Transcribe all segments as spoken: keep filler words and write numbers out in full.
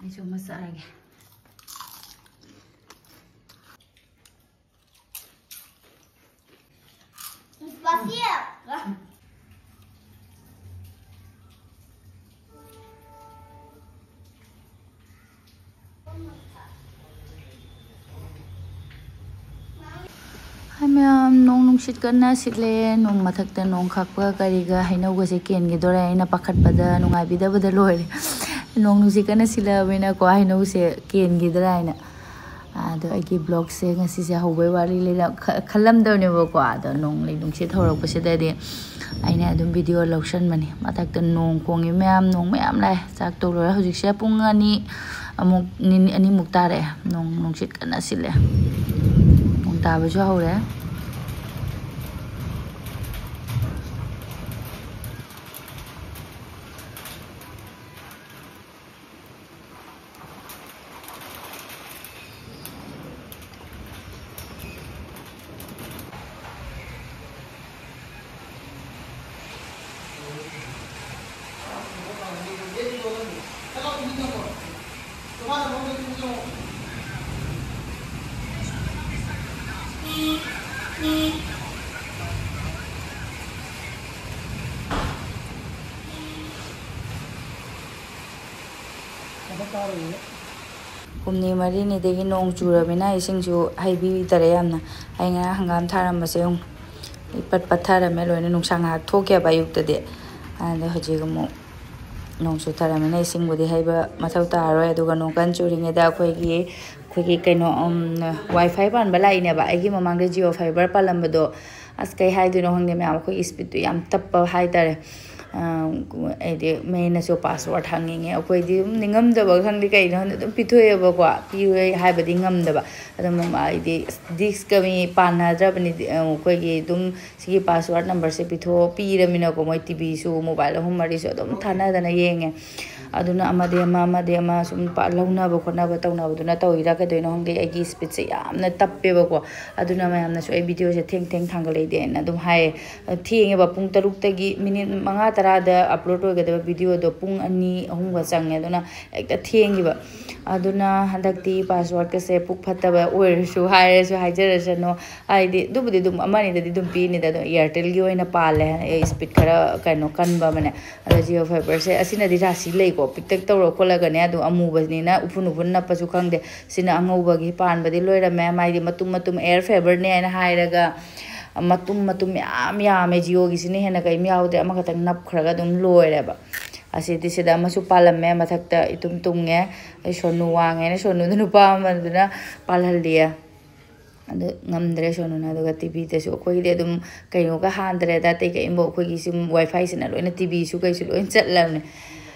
ꯑꯩꯁꯨ ꯑꯃ ꯆꯥꯔꯒꯦ꯫ ꯍꯥꯏ ꯃꯌꯥꯝ, ꯅꯣꯡ ꯅꯨꯡꯁꯤꯠ ꯀꯟꯅ ꯁꯤꯠꯂꯦ꯫ ꯅꯣꯡ ꯃꯊꯛꯇ ꯅꯣꯡ ꯈꯥꯛꯄ ꯀꯔꯤꯒ ꯍꯩꯅꯧꯒꯁꯦ ꯀꯦꯟꯈꯤꯗꯣꯔꯦ꯫ ꯑꯩꯅ ꯄꯥꯈꯠꯄꯗ, ꯅꯨꯡꯉꯥꯏꯕꯤꯗꯕꯗ ꯂꯣꯏꯔꯦ꯫ ꯅꯣꯡ ꯅꯨꯡꯁꯤꯠ ꯀꯟꯅ ꯁꯤꯠꯂꯛꯑꯕꯅꯤꯅꯀꯣ, ꯍꯩꯅꯧꯁꯦ ꯀꯦꯟꯈꯤꯗ꯭ꯔꯥ ꯍꯥꯏꯅ꯫ ꯑꯗꯣ ꯑꯩꯒꯤ vlogꯁꯦ ꯉꯁꯤꯁꯦ ꯍꯧꯕꯩ ꯋꯥꯔꯤ ꯂꯩꯅ ꯈ-, ꯈꯜꯂꯝꯗꯕꯅꯦꯕꯀꯣ꯫ ꯑꯗꯣ ꯅꯣꯡꯂꯩ ꯅꯨꯡꯁꯤꯠ ꯍꯧꯔꯛꯄꯁꯤꯗꯗꯤ ꯑꯩꯅ ꯑꯗꯨꯝ video ꯂꯧꯁꯟꯕꯅꯤ꯫ ꯃꯊꯛꯇ ꯅꯣꯡ ꯈꯣꯡꯉꯤ ꯃꯌꯥꯝ, ꯅꯣꯡ ꯃꯌꯥꯝ ꯂꯥꯛꯑꯦ꯫ ꯆꯥꯛ ꯇꯣꯛ ꯂꯣꯏꯔꯦ꯫ ꯍꯧꯖꯤꯛꯁꯦ ꯄꯨꯡ ꯑꯅꯤ ꯑꯃꯨꯛ, ꯅꯤ-, ꯑꯅꯤꯃꯨꯛ ꯇꯥꯔꯛꯑꯦ꯫ ꯅꯣꯡ ꯅꯨꯡꯁꯤꯠ ꯀꯟꯅ ꯁꯤꯠꯂꯦ꯫ ꯅꯣꯡ ꯇꯥꯕꯁꯨ ꯍꯧꯔꯦ꯫ ꯍꯨꯝꯅꯤ ꯃꯔꯤꯅꯤꯗꯒꯤ ꯅꯣꯡ ꯆꯨꯔꯕꯅꯤꯅ ꯏꯁꯤꯡꯁꯨ ꯍꯩꯕꯤꯗꯔꯦ ꯌꯥꯝꯅ꯫ ꯑꯩ ꯉꯔꯥꯡ ꯍꯪꯒꯥꯝ ꯊꯥꯔꯝꯕꯁꯦ ꯌꯦꯡꯉꯨ, ꯏꯄꯠ ꯄꯠꯊꯔꯝꯃꯦ ꯂꯣꯏꯅ꯫ ꯅꯨꯡꯁꯥ ꯉꯥꯏꯍꯥꯛ ꯊꯣꯛꯀꯦꯕ ꯑꯌꯨꯛꯇꯗꯤ, ꯑꯗꯣ ꯍꯧꯖꯤꯛ ꯑꯃꯨꯛ ꯅꯣꯡ ꯆꯨꯊꯔꯝꯃꯤꯅ ꯏꯁꯤꯡꯕꯨꯗꯤ ꯍꯩꯕ ꯃꯊꯧ ꯇꯥꯔꯔꯣꯏ꯫ ꯑꯗꯨꯒ ꯅꯣꯡ ꯀꯟꯅ ꯆꯨꯔꯤꯉꯩꯗ ꯑꯩꯈꯣꯏꯒꯤ, ꯑꯩꯈꯣꯏꯒꯤ ꯀꯩꯅꯣ, ꯎꯝ, WiFi ꯄꯥꯟꯕ ꯂꯥꯛꯏꯅꯦꯕ꯫ ꯑꯩꯒꯤ ꯃꯃꯥꯡꯗ Jio Fiber ꯄꯥꯜꯂꯝꯕꯗꯣ, ꯑꯁ, ꯀꯩ ꯍꯥꯏꯗꯣꯏꯅꯣ ꯈꯪꯗꯦ ꯃꯌꯥꯝ, ꯑꯩꯈꯣꯏꯒꯤ speedꯇꯨ ꯌꯥꯝ ꯇꯞꯄ ꯍꯥꯏꯇꯥꯔꯦ꯫ ꯑ, ꯍꯥꯏꯗꯤ ꯃꯩꯅꯁꯨ password ꯍꯪꯉꯤꯉꯦ꯫ ꯑꯩꯈꯣꯏꯗꯤ ꯑꯗꯨꯝ ꯅꯤꯡꯉꯝꯗꯕ ꯈꯪꯗꯦ, ꯀꯩꯅꯣ ꯈꯪꯗꯦ, ꯑꯗꯨꯝ ꯄꯤꯊꯣꯛꯑꯦꯕꯀꯣ꯫ ꯄꯤꯔꯣꯏ ꯍꯥꯏꯕꯗꯤ ꯉꯝꯗꯕ꯫ ꯑꯗꯨꯝ ꯍꯥꯏꯗꯤ dish ꯀ ꯃꯤ ꯄꯥꯟꯅꯗ꯭ꯔꯕꯅꯤ, ꯑ, ꯑꯩꯈꯣꯏꯒꯤ ꯑꯗꯨꯝ ꯁꯤꯒꯤ password numberꯁꯦ ꯄꯤꯊꯣꯛ ꯄꯤꯔꯃꯤꯅꯀꯣ, ꯃꯣꯏ TVꯁꯨ, mobile ꯑꯍꯨꯝ ꯃꯔꯤꯁꯨ ꯑꯗꯨꯝ ꯊꯥꯅꯗꯅ ꯌꯦꯡꯉꯦ꯫ ꯑꯗꯨꯅ ꯑꯃꯗꯤ ꯑꯃ, ꯑꯃꯗꯤ ꯑꯃ ꯁꯨꯝ ꯄ-, ꯂꯧꯅꯕ ꯈꯣꯠꯅꯕ ꯇꯧꯅꯕꯗꯨꯅ ꯇꯧꯔꯤꯔꯥ ꯀꯩꯗꯧꯔꯤꯅꯣ ꯈꯪꯗꯦ, ꯑꯩꯒꯤ ꯏꯁꯄꯤꯠꯁꯦ ꯌꯥꯝꯅ ꯇꯞꯄꯦꯕꯀꯣ꯫ ꯑꯗꯨꯅ ꯃꯌꯥꯝꯅꯁꯨ ꯑꯩ ꯚꯤꯗꯤꯑꯣꯁꯦ ꯊꯦꯡ ꯊꯦꯡ ꯊꯥꯡꯒꯠꯂꯛꯏꯗꯦꯅ ꯑꯗꯨꯝ ꯍꯥꯏꯌꯦ꯫ ꯊꯦꯡꯉꯦꯕ, ꯄꯨꯡ ꯇꯔꯨꯛꯇꯒꯤ ꯃꯤꯅꯤꯠ ꯃꯉꯥ ꯇꯔꯥꯗ ꯑꯞꯂꯣꯗ ꯑꯣꯏꯒꯗꯕ ꯚꯤꯗꯤꯑꯣꯗꯣ ꯄꯨꯡ ꯑꯅꯤ ꯑꯍꯨꯝꯒ ꯆꯪꯉꯦ꯫ ꯑꯗꯨꯅ ꯍꯦꯛꯇ ꯊꯦꯡꯈꯤꯕ꯫ ꯑꯗꯨꯅ ꯍꯟꯗꯛꯇꯤ ꯄꯥꯁꯋꯥꯔꯗꯀꯁꯦ ꯄꯨꯛ ꯐꯠꯇꯕ ꯑꯣꯏꯔꯁꯨ ꯍꯥꯏꯔꯁꯨ ꯍꯥꯏꯖꯔꯁꯅꯨ꯫ ꯍꯥꯏꯗꯤ ꯑꯗꯨꯕꯨꯗꯤ ꯑꯗꯨꯝ ꯑꯃꯅꯤꯗꯗꯤ ꯑꯗꯨꯝ ꯄꯤꯅꯤꯗ, ꯑꯗꯣ ꯏꯌꯥꯔꯇꯦꯜꯒꯤ ꯑꯣꯏꯅ ꯄꯥꯜꯂꯦ, ꯑꯩ ꯏꯁꯄꯤꯠ ꯈꯔ ꯀꯩꯅꯣ ꯀꯟꯕ ꯑꯃꯅꯦ꯫ ꯑꯗꯣ ꯖꯤꯑꯣ ꯐꯥꯏꯕꯔꯁꯦ ꯑꯁꯤꯅꯗꯤ ꯔꯥꯁꯤ ꯂꯩꯀꯣ, ꯄꯤꯛꯇꯛ ꯇꯧꯔ ꯈꯣꯠꯂꯒꯅꯦ, ꯑꯗꯨ ꯑꯃꯨꯕꯅꯤꯅ ꯎꯐꯨꯟ ꯎꯐꯨꯟ ꯅꯞꯄꯁꯨ ꯈꯪꯗꯦ꯫ ꯁꯤꯅ ꯑꯉꯧꯕꯒꯤ ꯄꯥꯟꯕꯗꯤ ꯂꯣꯏꯔꯝꯃꯦ, ꯃꯥꯏꯗꯤ ꯃꯇꯨꯝ ꯃꯇꯨꯝ ꯑꯦꯌꯔ ꯐꯦꯕꯔꯅꯦ ꯍꯥꯏꯅ ꯍꯥꯏꯔꯒ ꯃꯇꯨꯝ ꯃꯇꯨꯝ ꯃꯌꯥꯝ ꯌꯥꯝꯃꯦ꯫ ꯖꯤꯑꯣꯒꯤꯁꯤꯅ ꯍꯦꯟꯅ ꯀꯔꯤꯝ ꯌꯥꯎꯗꯦ, ꯑꯃꯈꯛꯇꯪ ꯅꯞꯈ꯭ꯔꯒ ꯑꯗꯨꯝ ꯂꯣꯏꯔꯦꯕ꯫ ꯑꯁꯤꯗꯤ ꯁꯤꯗ ꯑꯃꯁꯨ ꯄꯥꯜꯂꯝꯃꯦ, ꯃꯊꯛꯇ ꯏꯇꯨꯝ ꯇꯨꯡꯉꯦ꯫ ꯑꯩ ꯁꯣꯅꯨ ꯋꯥꯡꯉꯦꯅ ꯁꯣꯅꯨꯗ ꯅꯨꯄꯥ ꯑꯃꯗꯨꯅ ꯄꯥꯜꯍꯜꯂꯤꯌꯦ꯫ ꯑꯗꯨ ꯉꯝꯗ꯭ꯔꯦ ꯁꯣꯅꯨꯅ꯫ ꯑꯗꯨꯒ ꯇꯤꯚꯤꯗꯁꯨ ꯑꯩꯈꯣꯏꯒꯤꯗꯤ ꯑꯗꯨꯝ ꯀꯩꯅꯣꯒ ꯍꯥꯟꯗ꯭ꯔꯦꯗ, ꯑꯇꯩ ꯀꯩꯝꯕꯨ, ꯑꯩꯈꯣꯏꯒꯤ ꯁꯨꯝ ꯋꯥꯏꯐꯥꯏꯁꯤꯅ ꯂꯣꯏꯅ, ꯇꯤꯚꯤꯁꯨ ꯀꯩꯁꯨ ꯂꯣꯏꯅ ꯆꯠꯂꯕꯅꯦ꯫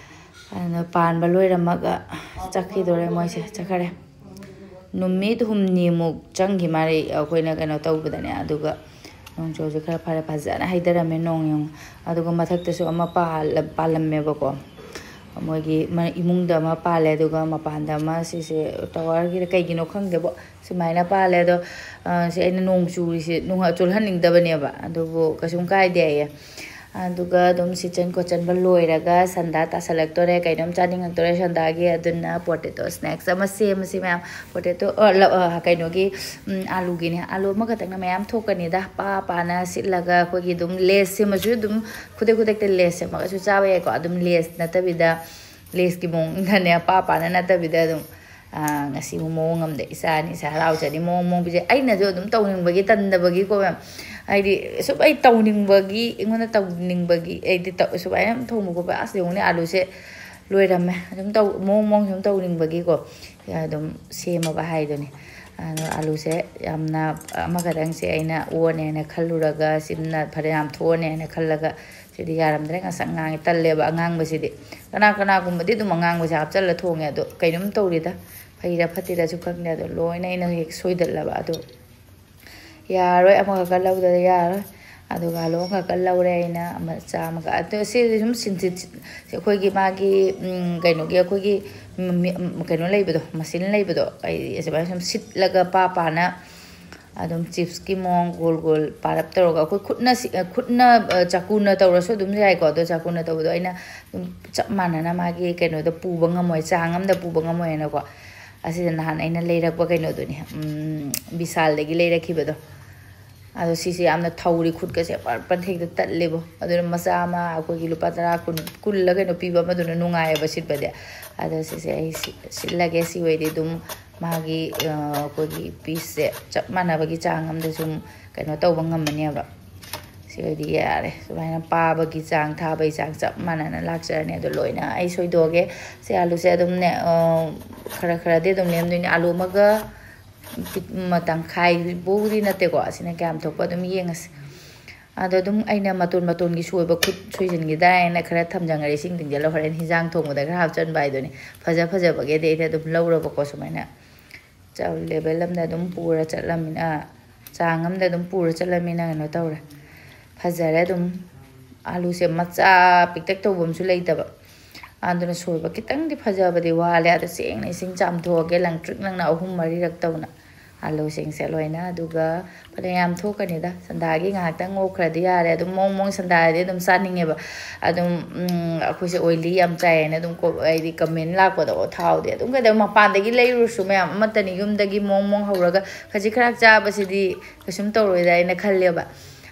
ꯑꯗꯨꯅ ꯄꯥꯟꯕ ꯂꯣꯏꯔꯝꯃꯒ ꯆꯠꯈꯤꯗꯣꯔꯦ ꯃꯣꯏꯁꯦ, ꯆꯠꯈꯔꯦ꯫ ꯅꯨꯃꯤꯠ ꯍꯨꯝꯅꯤꯃꯨꯛ ꯆꯪꯈꯤ ꯃꯥꯜꯂꯦ ꯑꯩꯈꯣꯏꯅ ꯀꯩꯅꯣ ꯇꯧꯕꯗꯅꯦ꯫ ꯑꯗꯨꯒ ꯅꯣꯡꯖꯨꯁꯦ ꯈꯔ ꯐꯔꯦ, ꯐꯖꯅ ꯍꯩꯊꯔꯝꯃꯦ ꯅꯣꯡ ꯌꯦꯡꯉꯨ꯫ ꯑꯗꯨꯒ ꯃꯊꯛꯇꯁꯨ ꯑꯃ ꯄꯥꯜꯂ-, ꯄꯥꯜꯂꯝꯃꯦꯕꯀꯣ꯫ ꯃꯣꯏꯒꯤ ꯃ-, ꯏꯃꯨꯡꯗ ꯑꯃ ꯄꯥꯜꯂꯦ, ꯑꯗꯨꯒ ꯃꯄꯥꯟꯗ ꯑꯃ, ꯁꯤꯁꯦ ꯇꯋꯥꯔꯒꯤꯗ ꯀꯩꯒꯤꯅꯣ ꯈꯪꯗꯦꯕꯣ, ꯁꯨꯃꯥꯏꯅ ꯄꯥꯜꯂꯦ꯫ ꯑꯗꯣ, ꯑ, ꯁꯤ ꯑꯩꯅ ꯅꯣꯡ ꯆꯨꯔꯤꯁꯦ ꯅꯣꯡ ꯆꯣꯠꯍꯟꯅꯤꯡꯗꯕꯅꯦꯕ, ꯑꯗꯨꯕꯨ ꯀꯩꯁꯨꯝ ꯀꯥꯏꯗꯦ ꯍꯥꯏꯌꯦ꯫ ꯑꯗꯨꯒ ꯑꯗꯨꯝ ꯁꯤꯠꯆꯟ ꯈꯣꯠꯆꯟꯕ ꯂꯣꯏꯔꯒ ꯁꯟꯗꯥ ꯇꯥꯁꯜꯂꯛꯇꯣꯔꯦ, ꯀꯩꯅꯣꯝ ꯆꯥꯅꯤꯡꯉꯛꯇꯣꯔꯦ ꯁꯟꯗꯥꯒꯤ꯫ ꯑꯗꯨꯅ ꯄꯣꯇꯦꯇꯣ ꯁ꯭ꯅꯦꯛꯁ ꯑꯃ ꯁꯦꯝꯃꯁꯤ ꯃꯌꯥꯝ꯫ ꯄꯣꯇꯦꯇꯣ, ꯑ, ꯂ-, ꯑ, ꯀꯩꯅꯣꯒꯤ, ꯎꯝ, ꯑꯥꯂꯨꯒꯤꯅꯦ꯫ ꯑꯥꯂꯨ ꯑꯃꯈꯛꯇꯪꯅ ꯃꯌꯥꯝ ꯊꯣꯛꯀꯅꯤꯗ, ꯄꯥ ꯄꯥꯅ ꯁꯤꯠꯂꯒ ꯑꯩꯈꯣꯏꯒꯤ ꯑꯗꯨꯝ ꯂꯦꯁ ꯁꯦꯝꯃꯁꯨ ꯑꯗꯨꯝ ꯈꯨꯗꯛ ꯈꯨꯗꯛꯇ ꯂꯦꯁ ꯁꯦꯝꯃꯒꯁꯨ ꯆꯥꯕ ꯌꯥꯏꯀꯣ꯫ ꯑꯗꯨꯝ ꯂꯦꯁ ꯅꯠꯇꯕꯤꯗ, ꯂꯦꯁꯀꯤ ꯃꯑꯣꯡꯗꯅꯦ, ꯄꯥ ꯄꯥꯅ ꯅꯠꯇꯕꯤꯗ ꯑꯗꯨꯝ, ꯑ, ꯉꯁꯤꯕꯨ ꯃꯑꯣꯡ ꯑꯃꯗ ꯏꯆꯥ ꯑꯅꯤꯁꯦ ꯍꯔꯥꯎꯖꯅꯤ ꯃꯑꯣꯡ ꯃꯑꯣꯡ ꯄꯤꯖꯩ꯫ ꯑꯩꯅꯁꯨ ꯑꯗꯨꯝ ꯇꯧꯅꯤꯡꯕꯒꯤ, ꯇꯟꯗꯕꯒꯤꯀꯣ ꯃꯌꯥꯝ, ꯍꯥꯏꯗꯤ ꯁꯨꯝ ꯑꯩ ꯇꯧꯅꯤꯡꯕꯒꯤ, ꯑꯩꯉꯣꯟꯗ ꯇꯧꯅꯤꯡꯕꯒꯤ, ꯑꯩꯗꯤ ꯇꯧ-, ꯁꯨꯃꯥꯏꯅ ꯊꯣꯡꯕ ꯈꯣꯠꯄ, ꯑꯁ ꯌꯦꯡꯉꯨꯅꯦ, ꯑꯥꯂꯨꯁꯦ ꯂꯣꯏꯔꯝꯃꯦ꯫ ꯑꯗꯨꯝ ꯇꯧ-, ꯃꯑꯣꯡ ꯃꯑꯣꯡ ꯁꯨꯝ ꯇꯧꯅꯤꯡꯕꯒꯤꯀꯣ ꯑꯗꯨꯝ ꯁꯦꯝꯃꯕ ꯍꯥꯏꯗꯨꯅꯤ꯫ ꯑꯗꯣ ꯑꯥꯂꯨꯁꯦ ꯌꯥꯝꯅ ꯑꯃꯈꯛꯇꯪꯁꯦ ꯑꯩꯅ ꯑꯣꯅꯦꯅ ꯈꯜꯂꯨꯔꯒ ꯁꯤꯝꯅ ꯐꯅꯌꯥꯝ ꯊꯣꯛꯑꯅꯦꯅ ꯈꯜꯂꯒ ꯁꯤꯗꯤ ꯌꯥꯔꯝꯗ꯭ꯔꯦ꯫ ꯉꯁꯪ ꯉꯥꯡꯉꯦ, ꯇꯜꯂꯦꯕ ꯑꯉꯥꯡꯕꯁꯤꯗꯤ꯫ ꯀꯅꯥ ꯀꯅꯥꯒꯨꯝꯕꯗꯤ ꯑꯗꯨꯝ ꯑꯉꯥꯡꯕꯁꯦ ꯍꯥꯞꯆꯜꯂ ꯊꯣꯡꯉꯦ꯫ ꯑꯗꯣ ꯀꯩꯅꯣꯝ ꯇꯧꯔꯤꯗ, ꯐꯩꯔꯥ ꯐꯠꯇꯤꯔꯥꯁꯨ ꯈꯪꯗꯦ꯫ ꯑꯗꯣ ꯂꯣꯏꯅ ꯑꯩꯅ ꯍꯦꯛ ꯁꯣꯏꯗꯠꯂꯕ꯫ ꯑꯗꯣ ꯌꯥꯔꯣꯏ, ꯑꯃꯈꯛꯀ ꯂꯧꯗꯗꯤ ꯌꯥꯔꯣꯏ꯫ ꯑꯗꯨꯒ ꯑꯥꯂꯨ ꯑꯃꯈꯛꯀ ꯂꯧꯔꯦ ꯑꯩꯅ, ꯃꯆꯥ ꯑꯃꯒ꯫ ꯑꯗꯣ ꯁꯤꯗꯤ ꯁꯨꯝ ꯁꯤꯟꯊꯤ-, ꯑꯩꯈꯣꯏꯒꯤ ꯃꯥꯒꯤ, ꯎꯝ, ꯀꯩꯅꯣꯒꯤ, ꯑꯩꯈꯣꯏꯒꯤ ꯃꯤ-, ꯀꯩꯅꯣ ꯂꯩꯕꯗꯣ, ꯃꯁꯤꯟ ꯂꯩꯕꯗꯣ, ꯑꯩ ꯑꯁꯨꯃꯥꯏꯅ ꯁꯨꯝ ꯁꯤꯠꯂꯒ ꯄꯥ ꯄꯥꯅ ꯑꯗꯨꯝ ꯆꯤꯞꯁꯀꯤ ꯃꯑꯣꯡ ꯒꯣꯜ ꯒꯣꯜ ꯄꯥꯔꯞ ꯇꯧꯔꯒ, ꯑꯩꯈꯣꯏ ꯈꯨꯠꯅ ꯁꯤ-, ꯈꯨꯠꯅ, ꯑ, ꯆꯥꯀꯨꯅ ꯇꯧꯔꯁꯨ ꯑꯗꯨꯝ ꯌꯥꯏꯀꯣ꯫ ꯑꯗꯣ ꯆꯥꯀꯨꯅ ꯇꯧꯕꯗꯣ ꯑꯩꯅ ꯑꯗꯨꯝ ꯆꯞ ꯃꯥꯟꯅꯅ ꯃꯥꯒꯤ ꯀꯩꯅꯣꯗꯣ ꯄꯨꯕ ꯉꯝꯃꯣꯏ, ꯆꯥꯡ ꯑꯃꯗ ꯄꯨꯕ ꯉꯝꯃꯣꯏꯅꯀꯣ꯫ ꯑꯁꯤꯗ ꯅꯍꯥꯟ ꯑꯩꯅ ꯂꯩꯔꯛꯄ ꯀꯩꯅꯣꯗꯨꯅꯤ, ꯎꯝ, ꯕꯤꯁꯥꯜꯗꯒꯤ ꯂꯩꯔꯛꯈꯤꯕꯗꯣ꯫ ꯑꯗꯣ ꯁꯤꯁꯦ ꯌꯥꯝꯅ ꯊꯧꯔꯤ, ꯈꯨꯠꯀꯁꯦ ꯄꯠ ꯄꯠ ꯍꯦꯛꯇ ꯇꯠꯂꯦꯕꯣ꯫ ꯑꯗꯨꯅ ꯃꯆꯥ ꯑꯃ ꯑꯩꯈꯣꯏꯒꯤ ꯂꯨꯄꯥ ꯇꯔꯥ, ꯀꯨꯟ, ꯀꯨꯟꯂ ꯀꯩꯅꯣ ꯄꯤꯕ ꯑꯃꯗꯨꯅ ꯅꯨꯡꯉꯥꯏꯌꯦꯕ ꯁꯤꯠꯄꯗꯤ꯫ ꯑꯗꯣ ꯁꯤꯁꯦ ꯑꯩ ꯁꯤ-, ꯁꯤꯠꯂꯒꯦ꯫ ꯁꯤ ꯑꯣꯏꯗꯤ ꯑꯗꯨꯝ ꯃꯥꯒꯤ, ꯑ, ꯑꯩꯈꯣꯏꯒꯤ ꯄꯤꯁꯁꯦ ꯆꯞ ꯃꯥꯟꯅꯕꯒꯤ ꯆꯥꯡ ꯑꯃꯗ ꯁꯨꯝ ꯀꯩꯅꯣ ꯇꯧꯕ ꯉꯝꯃꯅꯦꯕ꯫ ꯁꯤ ꯑꯣꯏꯗꯤ ꯌꯥꯔꯦ꯫ ꯁꯨꯃꯥꯏꯅ ꯄꯥꯕꯒꯤ ꯆꯥꯡ, ꯊꯥꯕꯒꯤ ꯆꯥꯡ ꯆꯞ ꯃꯥꯟꯅꯅ ꯂꯥꯛꯆꯔꯅꯤ꯫ ꯑꯗꯣ ꯂꯣꯏꯅ ꯑꯩ ꯁꯣꯏꯗꯣꯛꯑꯒꯦ꯫ ꯁꯤ ꯑꯥꯂꯨꯁꯦ ꯑꯗꯨꯝꯅꯦ, ꯑ, ꯈꯔ ꯈꯔꯗꯤ ꯑꯗꯨꯝ ꯂꯦꯝꯗꯣꯏꯅꯦ꯫ ꯑꯥꯂꯨ ꯑꯃꯒ ꯄꯤꯛ-, ꯃ-, ꯇꯪꯈꯥꯏꯕꯨꯗꯤ ꯅꯠꯇꯦꯀꯣ꯫ ꯑꯁꯤꯅ ꯀꯌꯥꯝ ꯊꯣꯛꯄ ꯑꯗꯨꯝ ꯌꯦꯡꯉꯁꯤ꯫ ꯑꯗꯣ ꯑꯗꯨꯝ ꯑꯩꯅ ꯃꯇꯣꯟ ꯃꯇꯣꯟꯒꯤ ꯁꯣꯏꯕ, ꯈꯨꯠ ꯁꯣꯏꯖꯤꯟꯈꯤꯗꯥꯏꯅ ꯈꯔ ꯊꯝꯖꯟꯈ꯭ꯔꯦ ꯏꯁꯤꯡ ꯇꯤꯡꯁꯤꯜꯂ, ꯍꯣꯔꯦꯟ ꯍꯤꯟꯖꯥꯡ ꯊꯣꯡꯕꯗ ꯈꯔ ꯍꯥꯞꯆꯟꯕ ꯍꯥꯏꯗꯨꯅꯤ꯫ ꯐꯖ ꯐꯖꯕꯒꯤꯗꯤ ꯑꯩꯅ ꯑꯗꯨꯝ ꯂꯧꯔꯕꯀꯣ ꯁꯨꯃꯥꯏꯅ꯫ ꯆꯥꯎ-, ꯂꯦꯕꯦꯜ ꯑꯃꯗ ꯑꯗꯨꯝ ꯄꯨꯔ ꯆꯠꯂꯝꯅꯤꯅ, ꯆꯥꯡ ꯑꯃꯗ ꯑꯗꯨꯝ ꯄꯨꯔ ꯆꯠꯂꯝꯅꯤꯅ ꯀꯩꯅꯣ ꯇꯧꯔꯦ꯫ ꯐꯖꯔꯦ ꯑꯗꯨꯝ꯫ ꯑꯥꯂꯨꯁꯦ ꯃꯆꯥ ꯄꯤꯛꯇꯛ ꯇꯧꯕ ꯑꯃꯁꯨ ꯂꯩꯇꯕ꯫ ꯑꯗꯨꯅ ꯁꯣꯏꯕ ꯈꯤꯇꯪꯗꯤ ꯐꯖꯕꯗꯤ ꯋꯥꯠꯂꯦ꯫ ꯑꯗꯣ ꯁꯦꯡꯅ ꯏꯁꯤꯡ ꯆꯥꯝꯊꯣꯛꯑꯒꯦ, ꯂꯪꯇ꯭ꯔꯤꯛ ꯂꯪꯅ ꯑꯍꯨꯝ ꯃꯔꯤꯔꯛ ꯇꯧꯅ ꯑꯥꯂꯨꯁꯤꯡꯁꯦ ꯂꯣꯏꯅ꯫ ꯑꯗꯨꯒ ꯐꯅꯌꯥꯝ ꯊꯣꯛꯀꯅꯤꯗ, ꯁꯟꯗꯥꯒꯤ ꯉꯥꯏꯍꯥꯛꯇꯪ ꯉꯧꯈ꯭ꯔꯗꯤ ꯌꯥꯔꯦ꯫ ꯑꯗꯨꯝ ꯃꯑꯣꯡ ꯃꯑꯣꯡ ꯁꯟꯗꯥꯗꯤ ꯑꯗꯨꯝ ꯆꯥꯅꯤꯡꯉꯦꯕ꯫ ꯑꯗꯨꯝ, ꯎꯝ, ꯑꯩꯈꯣꯏꯁꯦ ꯑꯣꯏꯂꯤ ꯌꯥꯝ ꯆꯥꯏꯌꯦꯅ ꯑꯗꯨꯝ ꯀꯣ-, ꯍꯥꯏꯗꯤ ꯀꯃꯦꯟ ꯂꯥꯛꯄꯗꯣ, ꯊꯥꯎꯗꯤ ꯑꯗꯨꯝ ꯀꯩꯗꯧ, ꯃꯄꯥꯟꯗꯒꯤ ꯂꯩꯔꯨꯔꯁꯨ ꯃꯌꯥꯝ ꯑꯃꯠꯇꯅꯤ, ꯌꯨꯝꯗꯒꯤ ꯃꯑꯣꯡ ꯃꯑꯣꯡ ꯍꯧꯔꯒ ꯈꯖꯤꯛ ꯈꯔ ꯆꯥꯕꯁꯤꯗꯤ ꯀꯩꯁꯨꯝ ꯇꯧꯔꯣꯏꯗ ꯍꯥꯏꯅ ꯈꯜꯂꯦꯕ꯫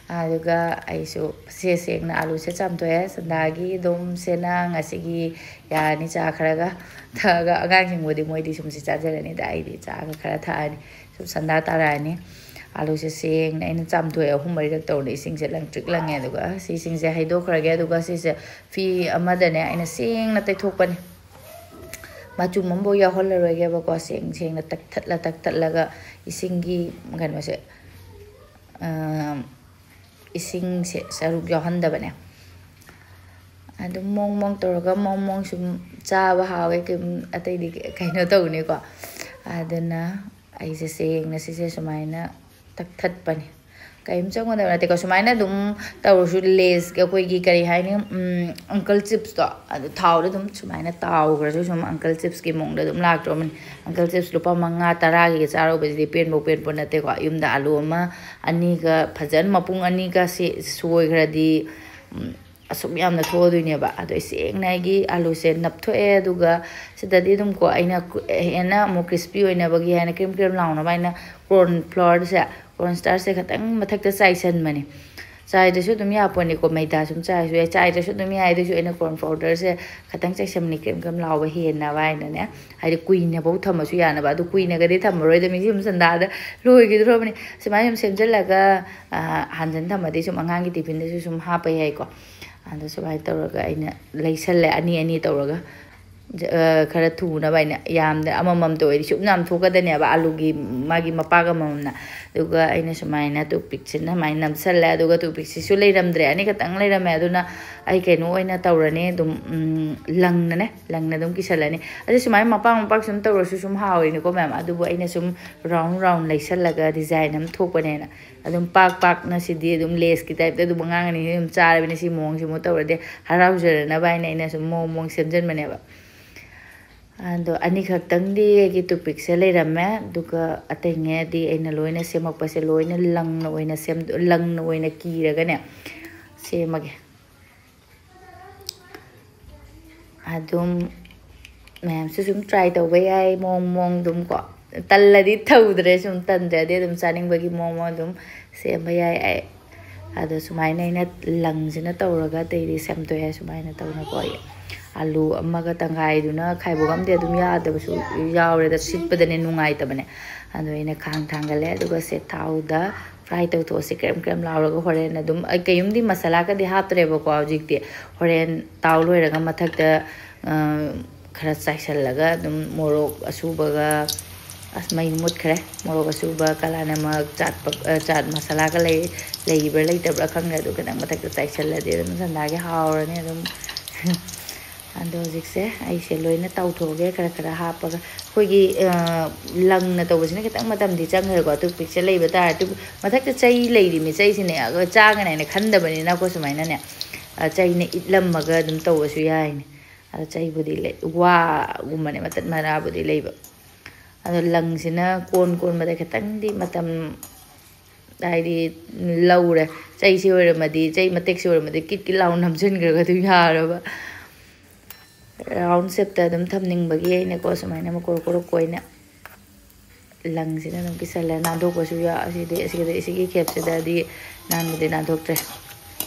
ꯑꯗꯨꯒ ꯑꯩꯁꯨ ꯁꯦ ꯁꯦꯡꯅ ꯑꯥꯂꯨꯁꯦ ꯆꯥꯝꯊꯣꯛꯑꯦ꯫ ꯁꯟꯗꯥꯒꯤ ꯑꯗꯨꯝ ꯁꯦꯅ ꯉꯁꯤꯒꯤ ꯌꯥꯔꯅꯤ, ꯆꯥ ꯈꯔꯒ ꯊꯛꯑꯒ꯫ ꯑꯉꯥꯡꯁꯤꯡꯕꯨꯗꯤ ꯃꯣꯏꯗꯤ ꯁꯨꯝꯁꯤ ꯆꯥꯖꯔꯅꯤꯗ, ꯑꯩꯗꯤ ꯆꯥꯒ ꯈꯔ ꯊꯛꯑꯅꯤ꯫ ꯁꯨꯝ ꯁꯟꯗꯥ ꯇꯥꯔꯛꯑꯅꯤ꯫ ꯑꯥꯂꯨꯁꯦ ꯁꯦꯡꯅ ꯑꯩꯅ ꯆꯥꯝꯊꯣꯛꯑꯦ, ꯑꯍꯨꯝ ꯃꯔꯤꯔꯛ ꯇꯧꯔꯅꯤ꯫ ꯏꯁꯤꯡꯁꯦ ꯂꯪꯇ꯭ꯔꯤꯛ ꯂꯪꯉꯦ꯫ ꯑꯗꯨꯒ ꯁꯤꯁꯤꯡꯁꯦ ꯍꯩꯗꯣꯛꯈ꯭ꯔꯒꯦ꯫ ꯑꯗꯨꯒ ꯁꯤꯁꯦ ꯐꯤ ꯑꯃꯗꯅꯦ ꯑꯩꯅ ꯁꯦꯡꯅ ꯇꯩꯊꯣꯛꯄꯅꯤ꯫ ꯃꯆꯨꯝ ꯑꯃꯐꯥꯎ ꯌꯥꯎꯍꯜꯂꯔꯣꯏꯒꯦꯕꯀꯣ꯫ ꯁꯦꯡ ꯁꯦꯡꯅ ꯇꯛꯊꯠꯂ ꯇꯛꯊꯠꯂꯒ ꯏꯁꯤꯡꯒꯤ ꯀꯩꯅꯣꯁꯦ, ꯑꯥ, ꯏꯁꯤꯡꯁꯦ ꯁꯔꯨꯛ ꯌꯥꯎꯍꯟꯗꯕꯅꯦ꯫ ꯑꯗꯨꯝ ꯃꯣꯡ ꯃꯣꯡ ꯇꯧꯔꯒ ꯃꯣꯡ ꯃꯣꯡ ꯁꯨꯝ ꯆꯥꯕ ꯍꯥꯎꯋꯦ꯫ ꯀꯩꯝ ꯑꯇꯩꯗꯤ ꯀꯩꯅꯣ ꯇꯧꯅꯤꯀꯣ꯫ ꯑꯗꯨꯅ ꯑꯩꯁꯦ ꯁꯦꯡꯅ ꯁꯤꯁꯦ ꯁꯨꯃꯥꯏꯅ ꯇꯛꯊꯠꯄꯅꯤ꯫ ꯇꯥꯏꯝ ꯆꯪꯒꯗꯕ ꯅꯠꯇꯦꯀꯣ꯫ ꯁꯨꯃꯥꯏꯅ ꯑꯗꯨꯝ ꯇꯧꯔꯁꯨ, ꯂꯦꯁ ꯑꯩꯈꯣꯏꯒꯤ ꯀꯔꯤ ꯍꯥꯏꯅꯤ, ꯎꯝ, ꯑꯪꯀꯜ ꯆꯤꯞꯁꯇꯣ, ꯑꯗꯨ ꯊꯥꯎꯗ ꯑꯗꯨꯝ ꯁꯨꯃꯥꯏꯅ ꯇꯥꯎꯈ꯭ꯔꯁꯨ ꯁꯨꯝ ꯑꯪꯀꯜ ꯆꯤꯞꯁꯀꯤ ꯃꯑꯣꯡꯗ ꯑꯗꯨꯝ ꯂꯥꯛꯇ꯭ꯔꯣꯕꯅꯤ꯫ ꯑꯪꯀꯜ ꯆꯤꯞꯁ ꯂꯨꯄꯥ ꯃꯉꯥ ꯇꯔꯥꯒꯤꯒ ꯆꯥꯔꯨꯕꯁꯤꯗꯤ ꯄꯦꯟꯕꯧ ꯄꯦꯟꯄꯣ ꯅꯠꯇꯦꯀꯣ꯫ ꯌꯨꯝꯗ ꯑꯥꯂꯨ ꯑꯃ ꯑꯅꯤꯒ ꯐꯖꯅ ꯃꯄꯨꯡ ꯑꯅꯤꯒ ꯁꯤ ꯁꯣꯏꯈ꯭ꯔꯗꯤ, ꯎꯝ, ꯑꯁꯨꯛ ꯌꯥꯝꯅ ꯊꯣꯛꯑꯗꯣꯏꯅꯦꯕ꯫ ꯑꯗꯣ ꯑꯩ ꯁꯦꯡꯅ ꯑꯩꯒꯤ ꯑꯥꯂꯨꯁꯦ ꯅꯞꯊꯣꯛꯑꯦ, ꯑꯗꯨꯒ ꯁꯤꯗꯗꯤ ꯑꯗꯨꯝ ꯀꯣ, ꯑꯩꯅ ꯀꯨ-, ꯍꯦꯟꯅ ꯑꯃꯨꯛ ꯀ꯭ꯔꯤꯁꯄꯤ ꯑꯣꯏꯅꯕꯒꯤ ꯍꯥꯏꯅ, ꯀ꯭ꯔꯤꯝ ꯀ꯭ꯔꯤꯝ ꯂꯥꯎꯅꯕ ꯍꯥꯏꯅ ꯀꯣꯔꯟ ꯐ꯭ꯂꯣꯔꯁꯦ, ꯀꯣꯔꯟ ꯁ꯭ꯇꯥꯔꯁꯦ ꯈꯇꯪ ꯃꯊꯛꯇ ꯆꯥꯏꯁꯟꯕꯅꯦ꯫ ꯆꯥꯏꯗ꯭ꯔꯁꯨ ꯑꯗꯨꯝ ꯌꯥꯄꯣꯠꯅꯤꯀꯣ, ꯃꯩꯗꯥ ꯁꯨꯝ ꯆꯥꯏꯔꯁꯨ ꯌꯥꯏ, ꯆꯥꯏꯗ꯭ꯔꯁꯨ ꯑꯗꯨꯝ ꯌꯥꯏ꯫ ꯑꯗꯨꯁꯨ ꯑꯩꯅ ꯀꯣꯔꯟ ꯄꯥꯎꯗꯔꯁꯦ ꯈꯇꯪ ꯆꯥꯏꯁꯟꯕꯅꯤ, ꯀ꯭ꯔꯤꯝ ꯀ꯭ꯔꯤꯝ ꯂꯥꯎꯕ ꯍꯦꯟꯅꯕ ꯍꯥꯏꯅꯅꯦ꯫ ꯍꯥꯏꯗꯤ ꯀꯨꯏꯅꯐꯧ ꯊꯝꯃꯁꯨ ꯌꯥꯅꯕ꯫ ꯑꯗꯨ ꯀꯨꯏꯅꯒꯗꯤ ꯊꯝꯃꯔꯣꯏꯗ, ꯃꯤꯁꯤ ꯁꯨꯝ ꯁꯟꯗꯥꯗ ꯂꯣꯏꯈꯤꯗ꯭ꯔꯣꯕꯅꯤ꯫ ꯁꯨꯃꯥꯏꯅ ꯁꯨꯝ ꯁꯦꯝꯖꯤꯜꯂꯒ, ꯑ, ꯍꯥꯟꯖꯟ ꯊꯝꯃꯗꯤ ꯁꯨꯝ ꯑꯉꯥꯡꯒꯤ ꯇꯤꯐꯤꯟꯗꯁꯨ ꯁꯨꯝ ꯍꯥꯞꯄ ꯌꯥꯏꯀꯣ꯫ ꯑꯗꯣ ꯁꯨꯃꯥꯏꯅ ꯇꯧꯔꯒ ꯑꯩꯅ ꯂꯩꯁꯜꯂꯦ, ꯑꯅꯤ ꯑꯅꯤ ꯇꯧꯔꯒ꯫ ꯖ-, ꯑ, ꯈꯔ ꯊꯨꯅꯕ ꯍꯥꯏꯅ, ꯌꯥꯝꯅ ꯑꯃꯃꯝꯇ ꯑꯣꯏꯔꯗꯤ ꯁꯨꯝ ꯌꯥꯝ ꯊꯣꯛꯀꯗꯅꯦꯕ, ꯑꯥꯂꯨꯒꯤ ꯃꯥꯒꯤ ꯃꯄꯥꯛ ꯑꯃꯃꯝꯅ꯫ ꯑꯗꯨꯒ ꯑꯩꯅ ꯁꯨꯃꯥꯏꯅ ꯇꯨꯠꯄꯤꯛꯁꯤꯅ ꯁꯨꯃꯥꯏꯅ ꯅꯝꯁꯜꯂꯦ, ꯑꯗꯨꯒ ꯇꯨꯠꯄꯤꯛꯁꯤꯁꯨ ꯂꯩꯔꯝꯗ꯭ꯔꯦ, ꯑꯅꯤꯈꯛꯇꯪ ꯂꯩꯔꯝꯃꯦ꯫ ꯑꯗꯨꯅ ꯑꯩ ꯀꯩꯅꯣ ꯑꯣꯏꯅ ꯇꯧꯔꯅꯤ, ꯑꯗꯨꯝ, ꯎꯝ, ꯂꯪꯅꯅꯦ, ꯂꯪꯅ ꯑꯗꯨꯝ ꯀꯤꯁꯜꯂꯅꯤ꯫ ꯑꯗꯨ ꯁꯨꯃꯥꯏꯅ ꯃꯄꯥꯛ ꯃꯄꯥꯛ ꯁꯨꯝ ꯇꯧꯔꯁꯨ ꯁꯨꯝ ꯍꯥꯎꯋꯤꯅꯦꯀꯣ ꯃꯌꯥꯝ, ꯑꯗꯨꯕꯨ ꯑꯩꯅ ꯁꯨꯝ ꯔꯥꯎꯟ ꯔꯥꯎꯟ ꯂꯩꯁꯜꯂꯒ ꯗꯤꯖꯥꯏꯟ ꯑꯃ ꯊꯣꯛꯄꯅꯦꯅ꯫ ꯑꯗꯨꯝ ꯄꯥꯛ ꯄꯥꯛꯅ ꯁꯤꯗꯤ ꯑꯗꯨꯝ ꯂꯦꯁꯀꯤ ꯇꯥꯏꯞꯇ ꯑꯗꯨꯝ ꯑꯉꯥꯡ ꯑꯅꯤ ꯑꯗꯨꯝ ꯆꯥꯔꯕꯅꯤ꯫ ꯁꯤ ꯃꯑꯣꯡꯁꯤ ꯑꯃꯨꯛ ꯇꯧꯔꯗꯤ ꯍꯔꯥꯎꯖꯔꯅꯕ ꯍꯥꯏꯅ ꯑꯩꯅ ꯁꯨꯝ ꯃꯑꯣꯡ ꯃꯑꯣꯡ ꯁꯦꯝꯖꯟꯕꯅꯦꯕ꯫ ꯑꯗꯣ ꯑꯅꯤꯈꯛꯇꯪꯗꯤ ꯑꯩꯒꯤ ꯇꯨꯠꯄꯤꯛꯁꯦ ꯂꯩꯔꯝꯃꯦ, ꯑꯗꯨꯒ ꯑꯇꯩꯉꯩꯗꯤ ꯑꯩꯅ ꯂꯣꯏꯅ ꯁꯦꯝꯃꯛꯄꯁꯦ ꯂꯣꯏꯅ ꯂꯪꯅ ꯑꯣꯏꯅ ꯁꯦꯝ-, ꯂꯪꯅ ꯑꯣꯏꯅ ꯀꯤꯔꯒꯅꯦ ꯁꯦꯝꯃꯒꯦ꯫ ꯑꯗꯨꯝ ꯃꯌꯥꯝꯁꯨ ꯁꯨꯝ ꯇ꯭ꯔꯥꯏ ꯇꯧꯕ ꯌꯥꯏ, ꯃꯑꯣꯡ ꯃꯑꯣꯡ ꯑꯗꯨꯝ ꯀꯣ꯫ ꯇꯜꯂꯗꯤ ꯇꯧꯗ꯭ꯔꯦ, ꯁꯨꯝ ꯇꯟꯗ꯭ꯔꯗꯤ ꯑꯗꯨꯝ ꯆꯥꯅꯤꯡꯕꯒꯤ ꯃꯑꯣꯡ ꯃꯑꯣꯡ ꯑꯗꯨꯝ ꯁꯦꯝꯕ ꯌꯥꯏ ꯑꯩ꯫ ꯑꯗꯣ ꯁꯨꯃꯥꯏꯅ ꯑꯩꯅ ꯂꯪꯁꯤꯅ ꯇꯧꯔꯒ ꯑꯇꯩꯗꯤ ꯁꯦꯝꯗꯣꯛꯑꯦ꯫ ꯁꯨꯃꯥꯏꯅ ꯇꯧꯅꯀꯣ, ꯑꯩ ꯑꯥꯂꯨ ꯑꯃꯒ ꯇꯪꯈꯥꯏꯗꯨꯅ ꯈꯥꯏꯕꯣꯛ ꯑꯃꯗꯤ ꯑꯗꯨꯝ ꯌꯥꯗꯕꯁꯨ ꯌꯥꯎꯔꯦꯗ, ꯁꯤꯠꯄꯗꯅꯦ ꯅꯨꯡꯉꯥꯏꯇꯕꯅꯦ꯫ ꯑꯗꯣ ꯑꯩꯅ ꯈꯥꯡ ꯊꯥꯡꯒꯠꯂꯦ, ꯑꯗꯨꯒ ꯁꯦ ꯊꯥꯎꯗ ꯐ꯭ꯔꯥꯏ ꯇꯧꯊꯣꯛꯑꯁꯤ, ꯀ꯭ꯔꯦꯝ ꯀ꯭ꯔꯦꯝ ꯂꯥꯎꯔꯒ꯫ ꯍꯣꯔꯦꯟ ꯑꯗꯨꯝ ꯑꯩ ꯀꯩꯝꯗꯤ ꯃꯁꯥꯂꯥꯒꯗꯤ ꯍꯥꯞꯇ꯭ꯔꯦꯕꯀꯣ ꯍꯧꯖꯤꯛꯇꯤ꯫ ꯍꯣꯔꯦꯟ ꯇꯥꯎ ꯂꯣꯏꯔꯒ ꯃꯊꯛꯇ, ꯑ, ꯈꯔ ꯆꯥꯏꯁꯜꯂꯒ ꯑꯗꯨꯝ ꯃꯣꯔꯣꯛ ꯑꯁꯨꯕꯒ, ꯑꯁ, ꯃꯩ ꯃꯨꯠꯈ꯭ꯔꯦ꯫ ꯃꯣꯔꯣꯛ ꯑꯁꯨꯕ, ꯀꯂꯥ ꯅꯃꯛ, ꯆꯥꯠ ꯄ-, ꯑ, ꯆꯥꯠ ꯃꯁꯥꯂꯥꯒ ꯂꯩ-, ꯂꯩꯕ꯭ꯔꯥ ꯂꯩꯇꯕ꯭ꯔꯥ ꯈꯪꯗ꯭ꯔꯦ꯫ ꯑꯗꯨ ꯈꯤꯇꯪ ꯃꯊꯛꯇ ꯆꯥꯏꯁꯜꯂꯗꯤ ꯑꯗꯨꯝ ꯁꯟꯗꯥꯒꯤ ꯍꯥꯎꯔꯅꯤ ꯑꯗꯨꯝ꯫ ꯑꯗꯣ ꯍꯧꯖꯤꯛꯁꯦ ꯑꯩꯁꯦ ꯂꯣꯏꯅ ꯇꯧꯊꯣꯛꯑꯒꯦ, ꯈꯔ ꯈꯔ ꯍꯥꯞꯄꯒ꯫ ꯑꯩꯈꯣꯏꯒꯤ, ꯑ, ꯂꯪꯅ ꯇꯧꯕꯁꯤꯅ ꯈꯤꯇꯪ ꯃꯇꯝꯗꯤ ꯆꯪꯈ꯭ꯔꯦꯀꯣ, toothpickꯁꯦ ꯂꯩꯕ ꯇꯥꯔꯗꯤ꯫ ꯃꯊꯛꯇ ꯆꯩ ꯂꯩꯔꯤꯃꯤ, ꯆꯩꯁꯤꯅꯦ ꯑꯗꯣ ꯆꯥꯒꯅꯤ ꯍꯥꯏꯅ ꯈꯟꯗꯕꯅꯤꯅꯀꯣ, ꯁꯨꯃꯥꯏꯅꯅꯦ, ꯑ, ꯆꯩꯅ ꯏꯠꯂꯝꯃꯒ ꯑꯗꯨꯝ ꯇꯧꯕꯁꯨ ꯌꯥꯏꯅꯦ꯫ ꯑꯗꯣ ꯆꯩꯕꯨꯗꯤ ꯂꯩ, ꯋꯥꯒꯨꯝꯕꯅꯦ, ꯃꯇꯠ ꯃꯔꯥꯕꯨꯗꯤ ꯂꯩꯕ꯫ ꯑꯗꯣ ꯂꯪꯁꯤꯅ ꯀꯣꯟ ꯀꯣꯟꯕꯗ ꯈꯤꯇꯪꯗꯤ ꯃꯇꯝ, ꯍꯥꯏꯗꯤ, ꯂꯧꯔꯦ꯫ ꯆꯩꯁꯤ ꯑꯣꯏꯔꯝꯃꯗꯤ, ꯆꯩ ꯃꯇꯦꯛꯁꯤ ꯑꯣꯏꯔꯝꯃꯗꯤ ꯀꯤꯠ ꯀꯤꯠ ꯂꯥꯎ ꯅꯝꯁꯤꯟꯈ꯭ꯔꯒ ꯑꯗꯨꯝ ꯌꯥꯔꯕ꯫ Round shapeꯇ ꯑꯗꯨꯝ ꯊꯝꯅꯤꯡꯕꯒꯤ ꯑꯩꯅꯀꯣ, ꯁꯨꯃꯥꯏꯅ ꯃꯀꯣꯔ ꯀꯣꯔ ꯀꯣꯏꯅ ꯂꯪꯁꯤꯅ ꯑꯗꯨꯝ ꯀꯤꯁꯜꯂꯦ꯫ ꯅꯥꯟꯊꯣꯛꯄꯁꯨ ꯌꯥ-, ꯑꯁꯤꯗꯤ, ꯑꯁꯤꯒꯤꯗꯤ, ꯑꯁꯤꯒꯤ ꯈꯦꯞꯁꯤꯗꯗꯤ ꯅꯥꯟꯕꯨꯗꯤ ꯅꯥꯟꯊꯣꯛꯇ꯭ꯔꯦ꯫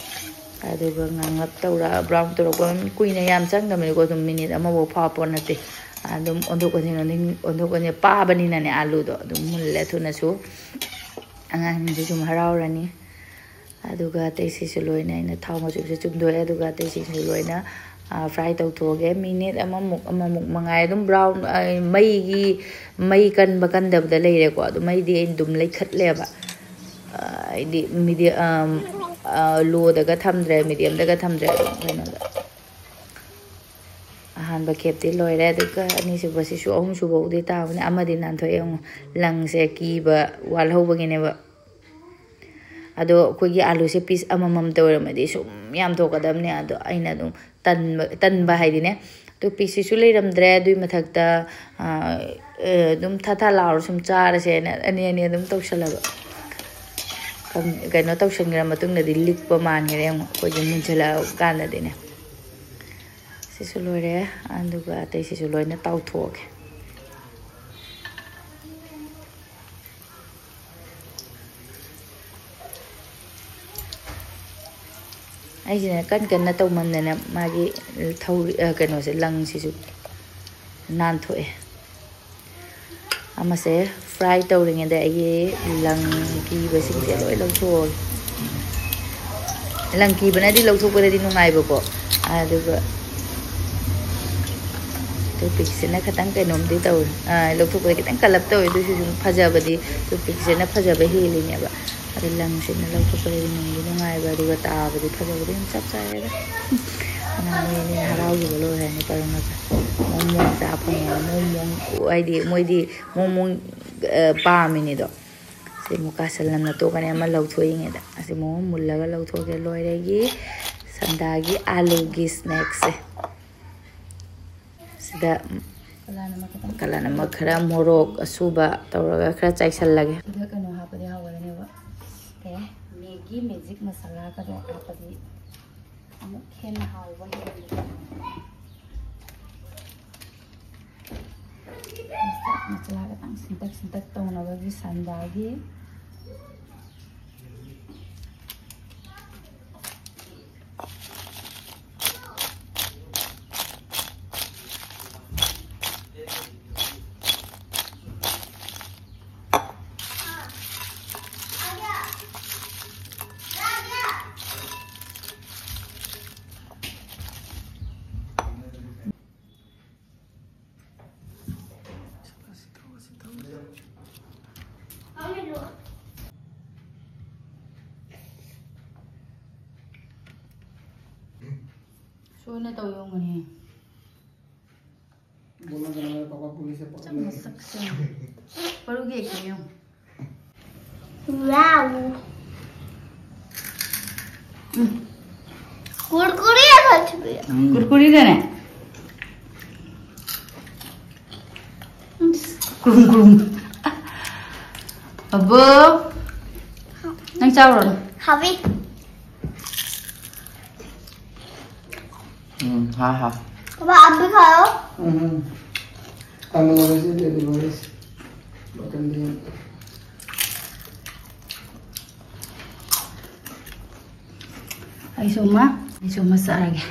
ꯑꯗꯨꯒ ꯉꯥꯡꯂꯞ ꯇꯧꯔ, brown ꯇꯧꯔꯛꯄ ꯀꯨꯏꯅ ꯌꯥꯝ ꯆꯪꯗꯕꯅꯤꯀꯣ, ꯑꯗꯨꯝ minute ꯑꯃꯐꯥꯎ ꯐꯥꯕ ꯄꯣꯠ ꯅꯠꯇꯦ꯫ ꯑꯗꯨꯝ ꯑꯣꯟꯊꯣꯛ ꯑꯣꯟꯁꯤꯟ, ꯑꯣꯟꯊꯣꯛ ꯑꯣꯟꯁꯤꯟ, ꯑꯣꯟꯊꯣꯛ ꯑꯣꯟꯁꯤꯟ, ꯄꯥꯕꯅꯤꯅꯅꯦ ꯑꯂꯨꯗꯣ ꯑꯗꯨꯝ ꯃꯨꯜꯂꯦ ꯊꯨꯅꯁꯨ꯫ ꯑꯉꯥꯡꯁꯤꯡꯁꯨ ꯁꯨꯝ ꯍꯔꯥꯎꯔꯅꯤ꯫ ꯑꯗꯨꯒ ꯑꯇꯩꯁꯤꯁꯨ ꯂꯣꯏꯅ ꯑꯩꯅ ꯊꯥꯎ ꯃꯆꯨꯝꯁꯦ ꯆꯨꯝꯊꯣꯛꯑꯦ꯫ ꯑꯗꯨꯒ ꯑꯇꯩꯁꯤꯡꯁꯨ ꯂꯣꯏꯅ, ꯑ, fry ꯇꯧꯊꯣꯛꯑꯒꯦ꯫ Minute ꯑꯃꯃꯨꯛ, ꯑꯃꯃꯨꯛ ꯃꯉꯥꯏ꯫ ꯑꯗꯨꯝ brown, ꯑ, ꯃꯩꯒꯤ, ꯃꯩ ꯀꯟꯕ ꯀꯟꯗꯕꯗ ꯂꯩꯔꯦꯀꯣ꯫ ꯑꯗꯨ ꯃꯩꯗꯤ ꯑꯩꯅ ꯑꯗꯨꯝ ꯂꯩꯈꯠꯂꯦꯕ꯫ ꯑ, ꯍꯥꯏꯗꯤ medi-, ꯑ, ꯑ, lowꯗꯒ ꯊꯝꯗ꯭ꯔꯦ, mediumꯗꯒ ꯊꯝꯗ꯭ꯔꯦ꯫ ꯑꯗꯨꯝ ꯀꯩꯅꯣꯗ꯫ ꯑꯍꯥꯟꯕ ꯈꯦꯞꯇꯤ ꯂꯣꯏꯔꯦ꯫ ꯑꯗꯨꯒ ꯑꯅꯤꯁꯨꯕꯁꯤꯁꯨ, ꯑꯍꯨꯝꯁꯨꯕꯕꯨꯗꯤ ꯇꯥꯕꯅꯦ꯫ ꯑꯃꯗꯤ ꯅꯥꯟꯊꯣꯛꯑꯦ꯫ ꯌꯦꯡꯉꯨ, ꯂꯪꯁꯦ ꯀꯤꯕ ꯋꯥꯠꯍꯧꯕꯒꯤꯅꯦꯕ꯫ ꯑꯗꯣ ꯑꯩꯈꯣꯏꯒꯤ ꯑꯥꯂꯨꯁꯦ piece ꯑꯃꯃꯝꯇ ꯑꯣꯏꯔꯝꯃꯗꯤ ꯁꯨꯝ ꯌꯥꯝ ꯊꯣꯛꯀꯗꯕꯅꯦ꯫ ꯑꯗꯣ ꯑꯩꯅ ꯑꯗꯨꯝ ꯇꯟꯕ, ꯇꯟꯕ ꯍꯥꯏꯗꯤꯅꯦ, toothpickꯁꯤꯁꯨ ꯂꯩꯔꯝꯗ꯭ꯔꯦ꯫ ꯑꯗꯨꯏ ꯃꯊꯛꯇ, ꯑ, ꯑ, ꯑꯗꯨꯝ ꯊꯥ ꯊꯥ ꯂꯥꯎꯔ ꯁꯨꯝ ꯆꯥꯔꯁꯦꯅ ꯑꯅꯤ ꯑꯅꯤ ꯑꯗꯨꯝ ꯇꯧꯁꯜꯂꯕ꯫ ꯀꯩꯅꯣ ꯇꯧꯁꯟꯈ꯭ꯔ ꯃꯇꯨꯡꯗꯗꯤ ꯂꯤꯛꯄ ꯃꯥꯟꯈ꯭ꯔꯦ ꯑꯃꯨꯛ, ꯑꯩꯈꯣꯏꯒꯤ ꯃꯨꯟꯁꯤꯜꯂꯛꯑ ꯀꯥꯟꯗꯗꯤꯅꯦ꯫ ꯁꯤꯁꯨ ꯂꯣꯏꯔꯦ꯫ ꯑꯗꯨꯒ ꯑꯇꯩꯁꯤꯁꯨ ꯂꯣꯏꯅ ꯇꯥꯎꯊꯣꯛꯑꯒꯦ꯫ ꯑꯩꯁꯤꯅ ꯀꯟ ꯀꯟꯅ ꯇꯧꯃꯟꯗꯅ ꯃꯥꯒꯤ ꯊꯧꯔꯤ-, ꯑ, ꯀꯩꯅꯣꯁꯦ, ꯂꯪꯁꯤꯁꯨ ꯅꯥꯟꯊꯣꯛꯑꯦ꯫ ꯑꯃꯁꯦ fry ꯇꯧꯔꯤꯉꯩꯗ ꯑꯩꯒꯤ ꯂꯪ ꯀꯤꯕꯁꯤꯡꯁꯦ ꯂꯣꯏ ꯂꯧꯊꯣꯛꯑꯒꯦ꯫ ꯂꯪ ꯀꯤꯕꯅꯗꯤ ꯂꯧꯊꯣꯛꯄꯗꯗꯤ ꯅꯨꯡꯉꯥꯏꯕꯀꯣ, ꯑꯗꯨꯒ toothpickꯁꯤꯅ ꯈꯤꯇꯪ ꯀꯩꯅꯣꯝꯗꯤ ꯇꯧꯋꯦ, ꯑ, ꯂꯧꯊꯣꯛꯄꯗ ꯈꯤꯇꯪ ꯀꯜꯂꯞ ꯇꯧꯋꯦ꯫ ꯑꯗꯨꯏꯁꯨ ꯁꯨꯝ ꯐꯖꯕꯗꯤ, toothpickꯁꯤꯅ ꯐꯖꯕ ꯍꯦꯜꯂꯤꯅꯦꯕ꯫ ꯑꯗꯨ ꯂꯪꯁꯤꯅ ꯂꯧꯊꯣꯛꯄꯗꯗꯤ ꯅꯨꯡꯗꯤ ꯅꯨꯡꯉꯥꯏꯕ, ꯑꯗꯨꯒ ꯇꯥꯕꯗꯤ ꯐꯖꯕꯗꯤ ꯑꯗꯨꯝ ꯆꯞ ꯆꯥꯔꯦꯗ꯫ ꯃꯣꯏ ꯑꯅꯤꯅ ꯍꯔꯥꯎꯈꯤꯕ ꯂꯣꯏꯔꯅꯤ ꯄꯔꯝꯒꯁꯦ꯫ ꯃꯣꯡ ꯃꯣꯡ ꯆꯥ ꯐꯪꯉꯦ꯫ ꯃꯣꯡ ꯃꯣꯡ ꯍꯥꯏꯗꯤ ꯃꯣꯏꯗꯤ ꯃꯣꯡ ꯃꯣꯡ ꯄꯥꯝꯃꯤꯅꯤꯗꯣ꯫ ꯁꯤ ꯑꯃꯨꯛ ꯀꯥꯁꯜꯂꯝꯅ ꯇꯣꯛꯀꯅꯤ ꯑꯃ ꯂꯧꯊꯣꯛꯏꯉꯩꯗ꯫ ꯑꯁꯤ ꯑꯃꯨꯛ ꯃꯨꯜꯂꯒ ꯂꯧꯊꯣꯛꯑꯒꯦ꯫ ꯂꯣꯏꯔꯦ ꯑꯩꯒꯤ ꯁꯟꯗꯥꯒꯤ ꯑꯥꯂꯨꯒꯤ ꯁ꯭ꯅꯦꯛꯁꯦ꯫ ꯁꯤꯗ ꯀꯂꯥꯅꯃꯛ ꯈꯔ, ꯃꯣꯔꯣꯛ ꯑꯁꯨꯕ ꯇꯧꯔꯒ ꯈꯔ ꯆꯥꯏꯁꯜꯂꯒꯦ꯫ ꯁꯤꯗ ꯀꯩꯅꯣ ꯍꯥꯞꯄꯗꯤ ꯍꯥꯎꯒꯗꯅꯦꯕ꯫ ꯀꯩ? ꯃꯦꯒꯤ ꯃꯦꯖꯤꯛ ꯃꯁꯥꯂꯥꯒꯗꯣ ꯍꯥꯞꯄꯗꯤ ꯑꯃꯨꯛ ꯍꯦꯟꯅ ꯍꯥꯎꯕ ꯍꯦꯜꯂꯤ꯫ ꯃꯁꯥꯂꯥ ꯈꯤꯇꯪ ꯁꯤꯟꯇꯛ ꯁꯤꯟꯇꯛ ꯇꯧꯅꯕꯒꯤ ꯁꯟꯗꯥꯒꯤ꯫ ꯁꯣꯏꯅ ꯇꯧ ꯌꯣꯡꯒꯅꯤ꯫ बोलना चाह रहा है, पापा पुलिस से पकड़ लेंगे। ꯆꯞ ꯃꯁꯛꯁꯦ꯫ ꯄꯔꯨꯒꯦ ꯀꯩꯅꯣ꯫ Wow. कुरकुरे है सच में। ꯀꯨꯔꯀꯨꯔꯤꯗꯅꯦ꯫ ꯀ꯭ꯔꯨꯝ ꯀ꯭ꯔꯨꯝ꯫ ꯑꯕꯣ, ꯅꯪ ꯆꯥꯎꯔꯣ꯫ ꯍꯥꯎꯋꯤ꯫ ꯎꯝ, ꯍꯥ, ꯍꯥ꯫ पापा, आप भी खाओ। ꯎꯝ꯫ ꯀꯥꯡꯉꯧ ꯂꯧꯔꯁꯤ, ꯂꯩꯔꯤ ꯂꯧꯔꯁꯤ꯫ ꯃꯈꯟꯗꯤ ꯌꯥꯝ ꯑꯩꯁꯨ ꯑꯃ, ꯑꯩꯁꯨ ꯑꯃ ꯆꯥꯔꯒꯦ꯫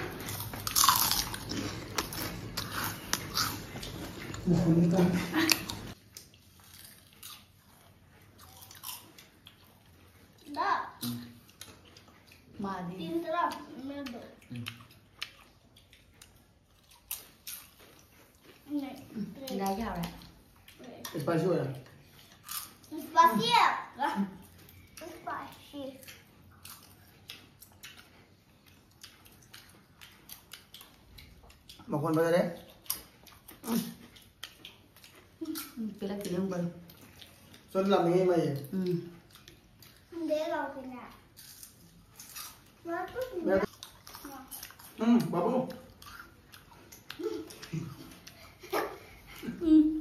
ꯃꯈꯣꯟꯗꯤ ꯇꯥꯗꯦ꯫ ꯃꯥꯗꯤ꯫ ꯎꯝ꯫ ꯂꯥꯏ ꯌꯥꯎꯔꯦ꯫ Spicy ꯑꯣꯏꯔꯦ꯫ Spicy꯫ Spicy꯫ ꯃꯈꯣꯟ ꯐꯖꯔꯦ꯫ ꯎꯝ, ꯄꯤꯔꯛꯇꯦ ꯌꯦꯡꯕ꯫ ꯆꯣꯟ ꯂꯥꯝꯃꯤꯉꯩ ꯃꯩ꯫ ꯎꯝ꯫ ꯎꯝ, ꯕꯥꯕꯨ꯫ ꯎꯝ꯫